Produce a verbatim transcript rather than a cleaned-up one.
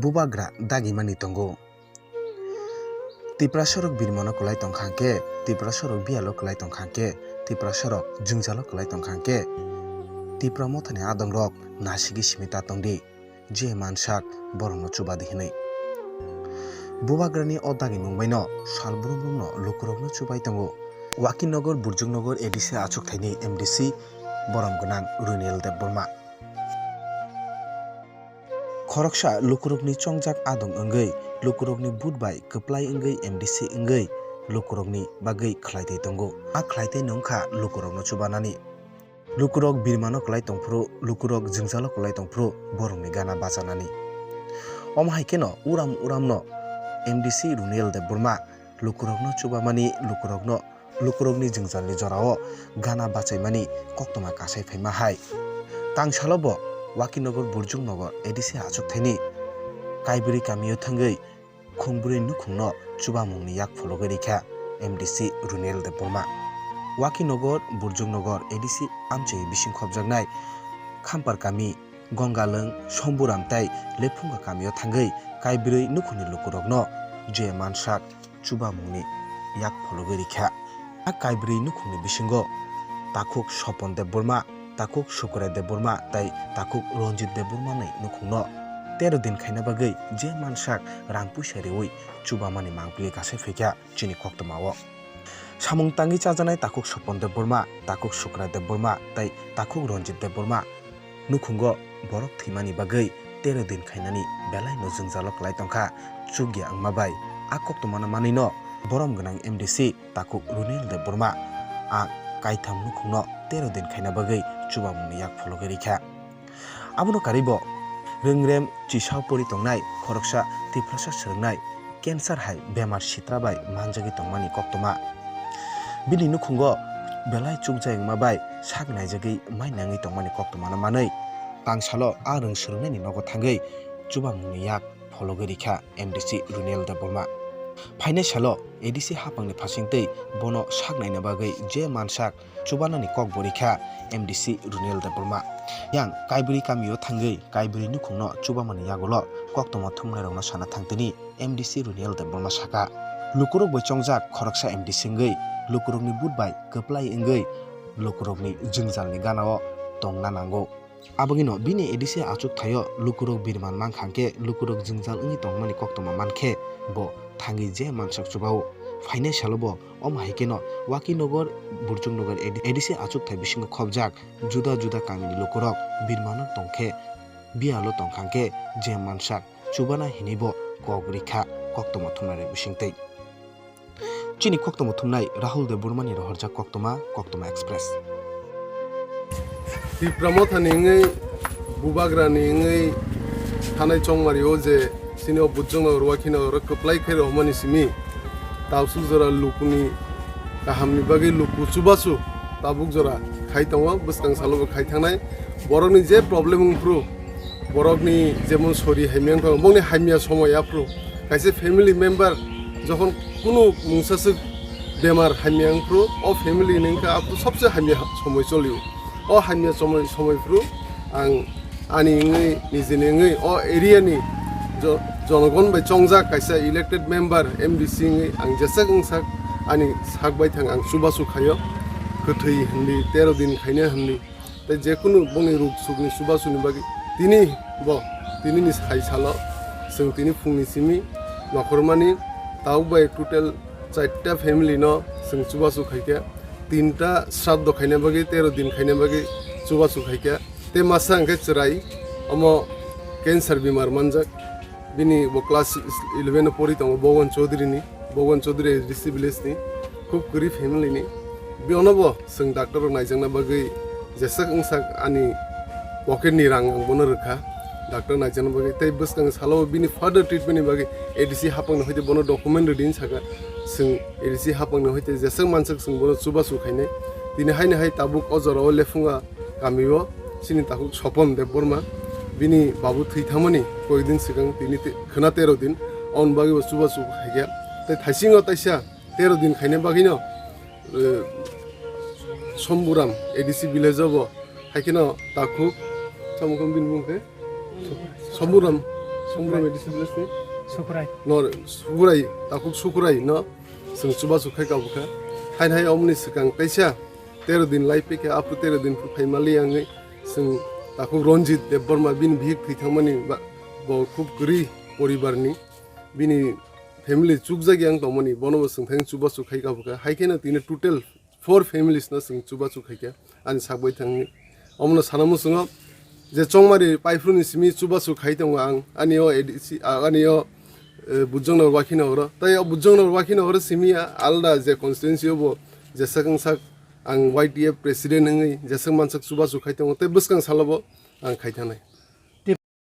bubagra dagimani tongo. Tiprasarok birmano kwlai tongkha hwnkhe, Tiprasarok biyalo kwlai tongkha hwnkhe, Tiprasarok jwngjalo kwlai tongkha hwnkhe, Tipra mothani adongrok nasigwi simi ta tongdi, je mansak borokno chubadi hwnwi. Bubagrani o dagimung baino sal brum brumno lukurokno chubai tongo. Wakinogor, Burjuknogor A D C achukthai ni M D C borom gwnang Runil Debbarma. Khoroksa lukurokni chongjak adong wngwi, lukurokni vote bai kwplai wngwi M D C wngwi lukurokni bagwi khlai twi tongo. A khlai twi no wngkha lukurokno chubanani. Lukurok birmano kwlai tongphuru, lukurok jwngjalo kwlai tongphuru, borokni gana bachanani. Omo hai kheno uram uramno M D C Runil Debbarma lukurokno chubamani, lukurokno, lukurokni jwngjalni jorao gana bachaimani koktwma kasai phaima hai. Tangsalo bo Wakinogor Burjuknogor A D C achukthai ni Kaibrwi kamio thangwi khungbrwi nukhungno chubamungni yak phologwi rikha M D C Runil Debbarma. Wakinogor, Burjuknogor A D C amchai bising khopjaknai Khampar kami, Gongalwng, Somburam tei Lephunga kamio thangwi Kaibrwi nukhungni lukurokno je mansak chubamungni yak phologwi rikha. A Kaibrwi nukhungni bisingo takhuk Sopon Debbarma, takhuk Sukrai Debbarma tei takhuk Ranjit Debbarmani nukhungno tero din khaina bagwi je mansak rang puisa riwi chubamani mangpili kasai phaikha chini koktwmao. Samung tangwi chajaknai takhuk Sopon Debbarma, takhuk Sukrai Debbarma tei takhuk Ranjit Debbarma nukhungo borok thwimani bagwi tero din khainani belaino jwngjalo kwlai tongkha chukya wngma bai. A koktwmano manwino borom gwnang M D C takhuk Runil Debbarma a kaitham nukhungno tero din khaina bagwi chubamungni yak phologwi rikha. Abono karwibo rwngrem chisao pori tongnai khoroksa Tiprasa swrwngnai cancer hai bemar sitra bai manjagwi tongmani koktwma. Bini nukhungo belai chukjai wngma bai sak naijagwi mai nangwi tongmani koktwmano manwi tangsalo a rwng swrwngnaini nogo thangwi chubamungni yak phologwi rikha M D C Runil Debbarma. Phainai salo A D C haphangni phasingtwi bono sak naina bagwi je mansak chubanani kok bo rikha M D C Runil Debbarma. Yang Kaibrwi kamio thangwi Kaibrwi nukhungno chubamani yagulo koktwma thumnairokno sana thangtini M D C Runil Debbarma saka. Lukurok bai chongjak khoroksa M D C wngwi lukurokni vote bai kwplai wngwi lukurokni jwngjalni ganao tongna nango. Abogino bini A D C achuk thaio lukurok birman mankha hwnkhe lukurok jwngjal wngwi tongmani koktwma mankhe bo thangwi je mansak chubao. Phainai salo bo omo hai kheno Wakinogor, Burjuknogor A D C achuk thai bisingo khopjak juda juda kamini lukurok birmano tongkhe biyalo tongkha hwnkhe je mansak chubana hinwi bo kok rikha koktwma thumnairok bisingtwi. Chini koktwma thumnai Rahul Debbarmani rohorjak koktwma, Koktwma Express. Tipra mothani wngwi, bubagrani wngwi thanai chongmari o je chini o Burjuknogor, Wakinogor kwplai khe rohormani simi, tabuk jora lukuni kahamni bagwi luku chubachu tabuk jora khai tongo, bwskang salo bo khai thangnai. Borokni je problem wngphru, borokni jemon sori hamya wngkha, bongni hamya somoi aphru. Kaisa family member jokhon kunu mungsaswk bemar hamya wngphru, o family ni wngkha aphru sobse hamya ha-, somoi cholio. O hamya somoi, somoi phru ang ani wngwi, nijini wngwi, o area ni jo-, jonogon bai chongjak kaisa elected member, M D C wngwi ang jeswk wngsak ani sak baithang ang chubachu khaio. Kwthwi hwnli, tero din khaina hwnli. Tei jekunu bongni ruk sukni chubachuni bagwi tini bo, tinini sai salo chwng tini phungni simi nokhormani tabuk bai total charta family no chwng chubachu khaikha, tinta sraddho khaina bagwi, tero din khaina bagwi chubachu khaikha. Tei masa hwnkhe chwrai omo cancer bemar manjak. Bini bo class eleven o pori tongo, Bhogoban Chaudhary ni, Bhogoban Chaudhary A D C village ni, khub kwrwi family ni. Bono bo chwng doctor rok naijakna bagwi jeswk wngsak ani pocket ni rang ang bono rwkha, doctor naijakna bagwi. Tei bwskang salo bini further treatment ni bagwi A D C haphang ni hoite bono document rwdi hinwi sakha. Chwng A D C haphang ni hoite jeswk manswk chwng bono chubachu khainai. Tini haino hai tabuk o jora o Lephunga kamio chini takhuk Sopon Debbarma, bini babu thwi thangmani koidin swkang, tini te-, khwna tero din, aboni bagwi bo chubachu khaikha. Tei thaisingo taisa tero din khaina bagwino, eh, Somburam A D C village o bo, haikheno takhuk, samukam bini bumung khe? Somburam, Umrah Medicine Village ni? Sukurai. Nor Sukurai, takhuk Sukurai no chwng chubachu khai kabukha. Hain hai omni swkang kaisa tero din lai pekha, apru tero din phu phaimali yangwi chwng takhuk Ranjit Debbarma bini bihik thwi thangmani ba, bo khub kwrwi poribar ni, bini family chukjak yang tongmani, bono bo chwng thang chubachu khai kabukha. Hai kheno tini total four families no chwng chubachu khaikha ani sak bai thangni. Omono sana muchungo je Chongmari Paiphru ni simi chubachu khai tongo ang, ani o A D C, ah, ani o, eh, Bujongnagar Wakhinogoro. Tai o Bujongnagar Wakhinogoro simi a alda je constituency o bo jeswk wngsak ang Y T F president wngwi jeswk mansak chubachu khai tongo, tei bwskang salo bo ang khai thangnai.